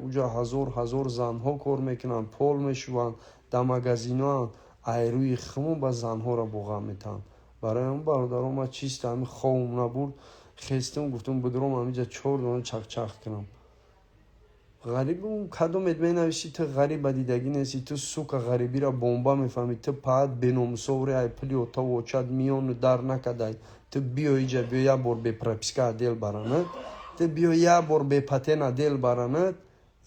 Уҷа ҳазор ҳазор занҳо кор мекунанд, пол мешуванд, дар магазиноанд. Айрӯи хумон ба занҳоро боғам метаҳанд. Барои ҳамн, бародаро, ман чиста ҳами ховум набурд, хестам, гуфтам, будуром ҳамиҷа чор дона чақчақ кунам. Ғариб кадомет менависӣ, ту ғариба дидагӣ нестӣ, ту, сука, ғарибиро бомба мефаҳмӣ, ту паат беномусоври, ай пули отаву очат миёну дар накадай. Ту биё иҷа, биё як бор бе прописка отдел баранад, ту биё як бор бе патент отдел баранад,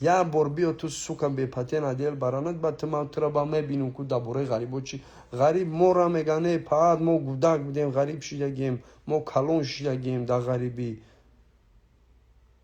як бор биё ту, сука, бе патент отдел баранад, баъд ту ман тура ба мебинам ку дар бораи ғарибо чӣ. Ғариб мора меган, э паат, мо гудак будем, ғариб шидагем, мо калон шидагем дар ғарибӣ.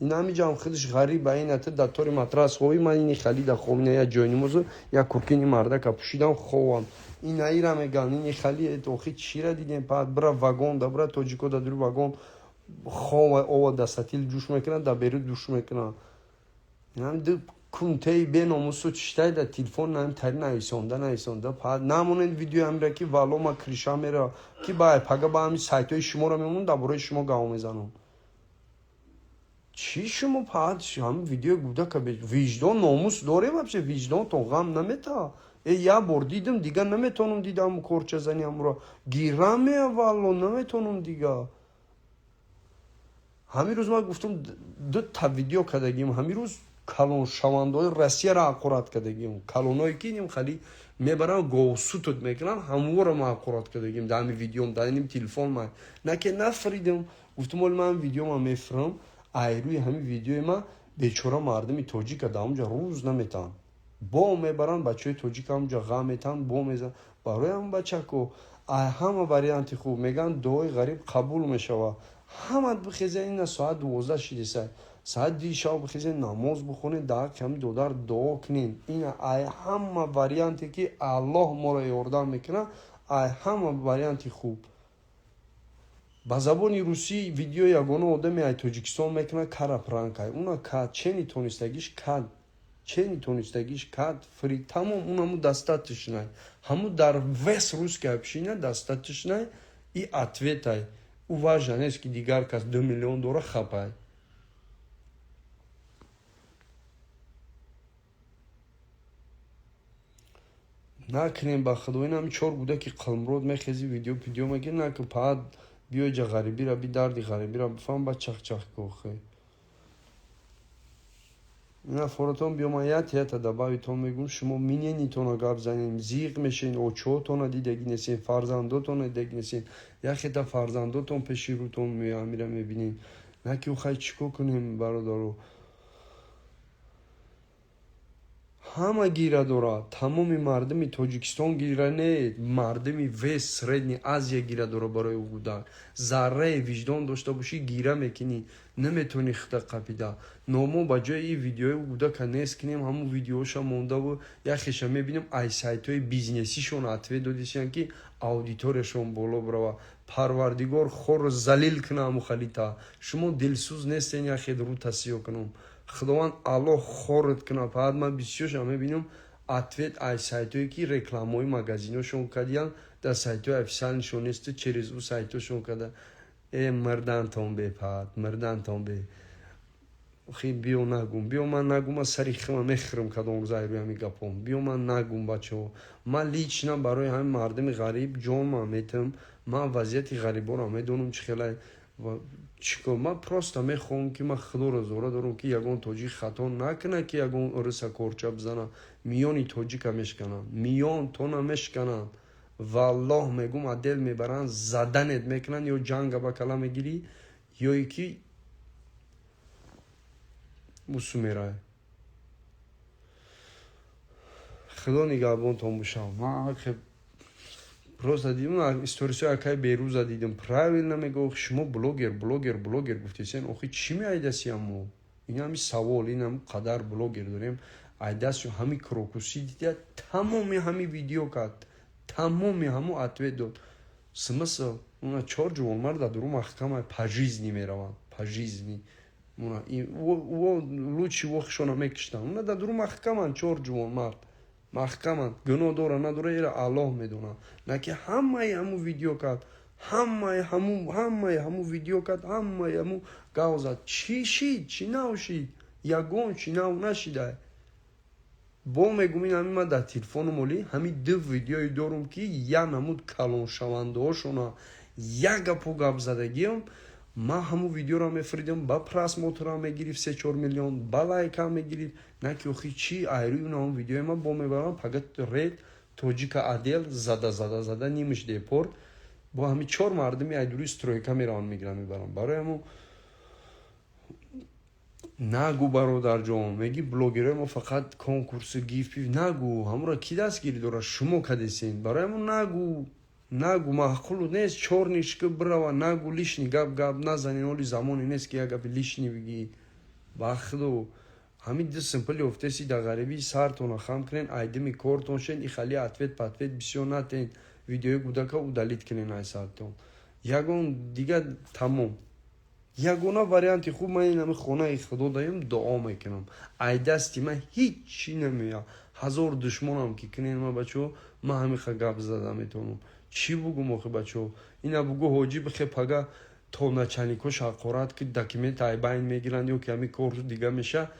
Ин ҳамиҷам худаш ғариба. Ина ту дар тори матрас ховӣ, ман ини халида ховина, як ҷойнимозу як куркини мардака пӯшидам, ховам. Ина ира меган, ини хали охи чира дидем? Паат, бира вагон да, бира тоҷико да дури вагон хова, ова да сатил ҷӯш мекунанд, дар беру душ мекунанд. Ду кунтаи беномусу чиштай да телефон нами тари нависонда нависонда. Паат, намонед видеои ҳамира, ки вало ма криша мера, ки ба пага ба ҳами сайтҳои шуморо мемонам, дар бораи шумо гав мезанам. Чӣ шумо, паат, ҳами видеои гудака виҷдон номус дорем? Вообще виҷдонтон ғам намета? Э, як бор дидам, дига наметавонам дидам. Корча зани ҳамро гирам мея, валло, наметавонам дига. Ҳамин рӯз ман гуфтам, дута видео кардагим ҳамин рӯз, калоншавандаҳои Россияро ҳақорат кардагим, калоное ки ним хали мебаранд, говсутут мекунанд, ҳамвора ман ҳақорат кардагим дар ҳамин видеом, дар ним телефон. Ман наке нафридим, гуфтам, оли ман видеома мефирам. Айрӯи ҳамин видеои ман бечора мардуми тоҷика дар ҳамҷа рӯз наметаҳанд, бо мебаранд бачаҳои тоҷика ҳамҷа ғам метаҳанд, бо мезананд. Барои ҳам, бачако, ҳама варианти хуб мегӯянд, дуои ғариб қабул мешавад. Ҳамат бихезен, ина соат 12 шидеса, соат 2 шаб бихезен, намоз бихонед, дар ҳаққи ҳами додар дуо кунед. Ина ай ҳама варианте ки Аллоҳ моро ёрдам мекунад, ай ҳама варианти хуб. Ба забони русӣ видео ягона одаме ай Тоҷикистон мекунад, кара пранкай, уна кад чени тонистагиш кад, чени тонистагиш кад фри тамом. Унаму достаточный, ҳаму дар весь русский община достаточный и ответай. Ӯ важно нест, ки дигар кас 2 миллион дора, хапай. Накунем, ба худо. Инам чор буда ки қалмрод мехези, видео видео мегир, накун. Паат, биё ҷа, ғарибира би, дарди ғарибира бифаҳм, ба чахчах кохе. Ина форатон биё, ман як ята добавитон мегӯм, шумо миненитона гап занем, зиқ мешен. Очоотона дидагӣ нестен, фарзандотона дидагӣ нестен, яхета фарзандотон пеши рӯтон меамира мебинем. На ки хай, чӣ кор кунем, бародаро? Ҳама гира дорад, тамоми мардуми Тоҷикистон гира не, мардуми весь Средний Азия гира дорад барои ӯ кӯдак. Заррае виҷдон дошта бошӣ, гира мекунӣ, наметавонӣ худа қапида. Но мо ба ҷои ин видеои кӯдака нест кунем, ҳамун видеоша мондаву яхеша мебинем, ай сайтҳои бизнесишон ответ додисиян, ки аудиторияшон боло бирава. Парвардигор хорро залил куна ҳаму халита. Шумо дилсӯз нестен, яхед рӯ тасиё кунам. Худованд Аллоҳ хорат кунад. Фақат ман бисёрша мебинам ответ ай сайтҳое ки рекламаҳои магазиношон кардиян, дар сайтҳои официальнишон несту, через ӯ сайтҳошон карда. Э, мирдантон бе, паат, мирдантон бе. Охи, биё нагум, биё ман нагум, ман сари хима мехӯрам кадом рӯз айрӯи ҳамин гапом. Биё ман нагум, бачаҳо. Ман лично барои ҳамин мардуми ғариб ҷонман метам, ман вазъияти ғариборо медонам, чӣ хелай. Чикор, ман просто мехоҳам, ки ман худоро зора дорам, ки ягон тоҷик хато накунад, ки ягон урыса корча бизана, миёни тоҷика мешкананд, миёнтона мешкананд. Валлоҳ мегум, отдел мебаранд, заданет мекунанд, ё ҷанга ба кала мегирӣ, ё ки мусу мерай. Худо нигаҳбонтон бошам. Ман просто дидам сторисҳои акай Берӯза, дидам, правильно мегӯ. Шумо блогер, блогер, блогер гуфтесен, охи чӣ меайдасиям мо? Ин ҳами савол, ин ҳам қадар блогер дорем, айдасю ҳами крокуси дида, тамоми ҳами видео кард, тамоми ҳаму ответ дод. Смысл? Уна чор ҷувонмард дар дуру маҳкама пожизни мераванд, пожизни. Лучи вохшона мекиштанд, уна дар дуру маҳкаманд, чор ҷувонмард маҳкаманд. Гуноҳ дора, надора, ира Аллоҳ медонад. На ки ҳамаи ҳаму видео кард, ҳамаи ҳаму, ҳамаи ҳаму видео кард, ҳамаи ҳаму гав зад. Чӣ шид, чӣ навшид? Ягон чи нав нашида. Бо мегум, ин ҳами ман дар телефонум оли ҳами ду видеое дорум, ки як намуд калоншавандаҳошона як гапо гап задагиам. Ман ҳамун видеоро мефиридам, ба просмотрам мегирифт 3-4 миллион, ба лайкам мегирифт. На ки охи чи айрӯи ҳамун видеои ман бо мебарам, пага ред тоҷика отдел зада, зада, зада, нимаш депорт, бо ҳами чор мардуми айдури стройка мераванд, мегиранд, мебаранд. Барои ҳамун нагу, бародарҷон, меги блогерои мо фақат конкурсу гиф нагу, ҳамуро ки дастгирӣ дорад, шумо кадесен. Барои ҳамун нагу, нагу, маъқулу нест, чорнишки бирава, нагу, лишний гап назанен. Оли замоне нест, ки як гапи лишний бигӣ. Ба худо, ҳамин ду симпли ёфтеси дар ғарибӣ, сартона хам кунен, айдими кортон шен, ихали ответ патвет бисёр натен, видеои гудака удалить кунен ай сартон. Ягон дига тамом. Ягона варианти хуб, ман ин ҳами хонаи худо даем, дуо мекунам. Ай дасти ман ҳиччи намеояд. Ҳазор душмонам ки кунен, ма бачаҳо, ман ҳамиха гап зада метавонам. Чӣ бугум охи, бачаҳо? Ина бугу, ҳоҷӣ бихе, пага то начальникош ҳақорат ки документ айбайн мегиранд ё ки ҳами кор дига меша.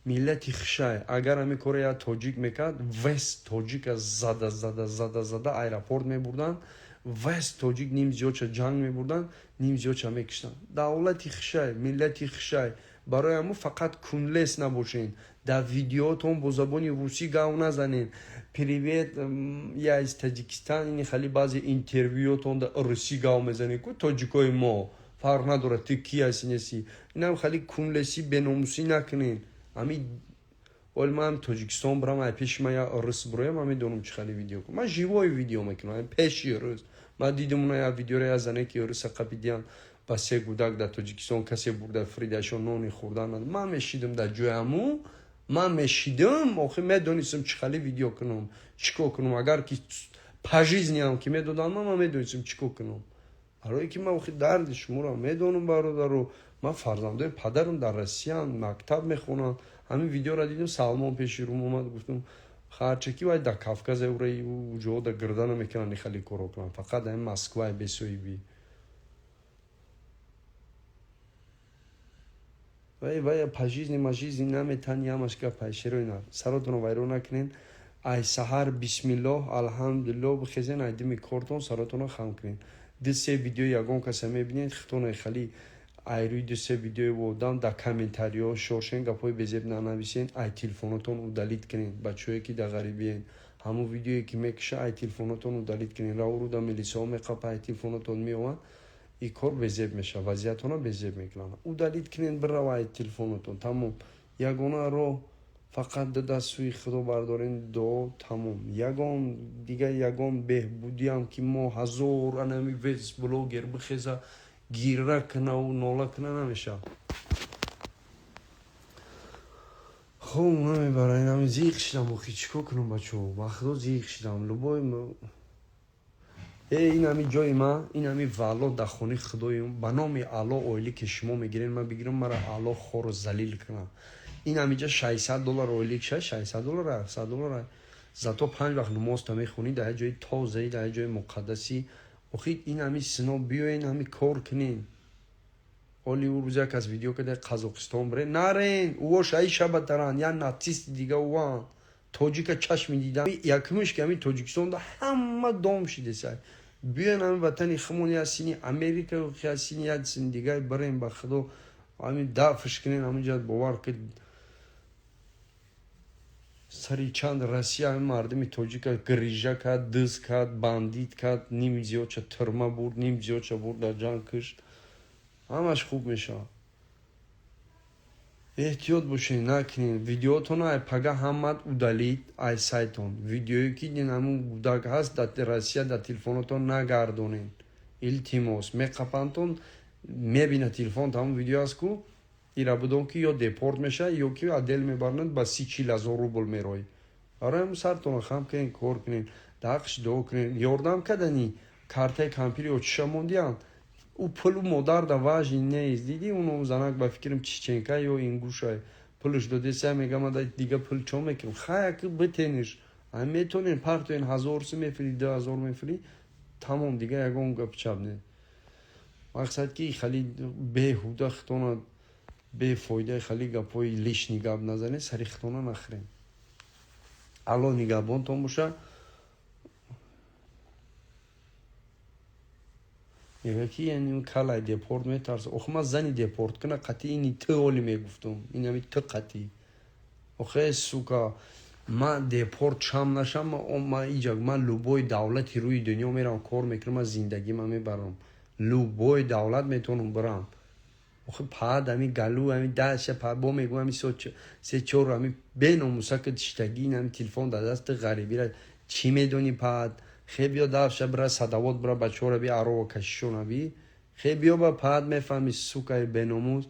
Миллати хишай, агар ҳами кора як тоҷик мекард, весь тоҷика зада, зада, зада, зада аэропорт мебурданд, весь тоҷик ним зиёдша ҷанг мебурданд, ним зиёдша мекиштанд. Давлати хишай, миллати хишай. Барои ҳамун фақат кунлес набошен, дар видеотон бо забони русӣ гав назанен. «Привет, я из Таджикистан», ини хали баъзе интервюотон дар русӣ гав мезанен ку. Тоҷикои мо, фарқ надорад, ту ки ҳасти, неси, инам хали кунлесӣ, беномусӣ накунен. Ами оли ман Тоҷикистон бирам, ай пеши ман як рус бироям, ман медонам чӣ хали видео кунам. Ман живой видео мекунам пеши рус. Ман дидам уна як видеоро, як зане ки руса қапидиян ба се гудак дар Тоҷикистон, касе бурда фридашон, нони хӯрдан. Ман мешидам дар ҷои ҳамун, ман мешидам, охи медонистам чӣ хали видео кунам, чӣ кор кунам. Агар ки по жизни ам ки медодам, ман медонистам чӣ кор кунам, барое ки ман охи дарди шуморо медонам, бародаро. Ман фарзандои падарам дар Россиян, мактаб мехонанд. Ҳамин видеоро дидам, Салмон пеши рум омад, гуфтам, харчаки вай дар Кавказа ура ҷо да гирда намекунанд, хеле коро кунанд, фақат ҳамин Москваи бесоҳибӣ. Вай по жизни ма жизни наметани, ҳамаш гап пайшероина. Саротонро вайрон накунен. Ай саҳар бисмиллоҳ, алҳамдулиллоҳ бихезен, ай дими кортон саротонро хам кунен. Ду се видео ягон каса мебинед, хитоне хали ай рӯи ду се видеои одам дар комментариҳо шоршен, гапҳои безеб нанависен. Ай телефонотон удалить кунен, бачаҳое ки дар ғарибиен, ҳамон видеое ки мекуша, ай телефонотон удалить кунен. Равруда милисаҳо меқапа, ай телефонотон меованд, и кор безеб мешавад, вазъиятона безеб мекунанд. Удалить кунен, бирава ай телефонотон, тамом. Ягона роҳ фақат ду даст сӯи худо бардорен, дуо, тамом. Ягон дига, ягон беҳбудиам ки мо ҳазор анами вес блогер бихеза, гирра кунаву нола куна, намешавад. Хоб намебара, инами зиқ шидам. Охи чӣ кор кунам, бачаҳо? Ба худо, зиқ шидам. Любой ин ҳами ҷои ман, ин ҳами валло дар хонаи худои, ба номи Алло, оилӣ ки шумо мегирен, ман бигирам, мара Алло хору залил кунам. Ин ҳамиҷа 600 доллар ойлик, ша 600 доллар, 700 доллар, зато панҷ вақт намозта мехонӣ дар як ҷои тозаи, дар як ҷои муқаддасӣ. Охи ин ҳами сино, биёен, ҳами кор кунен. Оли ӯ рӯз як кас видео карда, Қазоқистон бире, нарен, ӯо шаи шабатаранд, як нацисти дига ӯанд. Тоҷика чашми дидан якумш ки ҳамин Тоҷикистонда ҳама дом шидесай. Биёен ҳами ватани хумон, як сини Америка, як сини, як сини дигар бирем. Ба худо, ҳамин дафш кунен ҳаминҷа, бовар ки сари чанд Россия ҳамин мардуми тоҷика грижа кард, дыз кард, бандит кард, ним зиёдша тюрьма бурд, ним зиёдша бурд дар ҷанг кушт. Ҳамаш хуб мешавад. Эҳтиёт бошед, накунед видеотона. Ай пага ҳамат удалить ай сайтон. Видеое ки ин ҳамун гудак ҳаст дар Россия, дар телефонотон нагардонед, илтимос. Меқапантон, мебина телефон, ҳамун видео аст ку, ира будон ки ё депорт мешавад, ё ки отдел мебаранд, ба 30-40 ҳазор рубл мероӣ. Барои ҳамн сартона хам кунед, кор кунед, дар ҳаққиш дуо кунед. Ёрдам кардани картаи кампири очиша мондианд, ӯ пулу модар да важный нест. Дидӣ, уно занак, ба фикрам, чеченка ё ингушай, пулш додеса, мегам, ада дига пул чо мекунам? Хаяк битениш, метонен партоен, ҳазор су мефири, 2000 мефири, тамом, дига ягон гап чап не. Мақсад ки хали беҳуда хитона. Бефоидаи хали гапҳои лишний гап назанед, сари хитона нахӯрем. Аллоҳ нигаҳбонтон боша. Мегӯяд, ки яъне калай депорт метарса. Охи, ман зани депорт кина қатъи ини ту оли мегуфтум, инами ту қатъи. Охе, сука, ман депорт шам нашам, ман иҷа, ман любой давлати рӯи дунё мерам, кор мекунам, ман зиндагима мебарам, любой давлат метавонам бирам. Охи, паад ами галу ами даша па бо мегӯ ами се чор ами беномусака шитагӣ, ами телефон дар дасти ғарибира чӣ медонӣ? Паад хе, биё давша бира, садавот бира, бачаҳоро би, арова кашишона би, хе биё ба паад мефаҳми, сукаи беномус.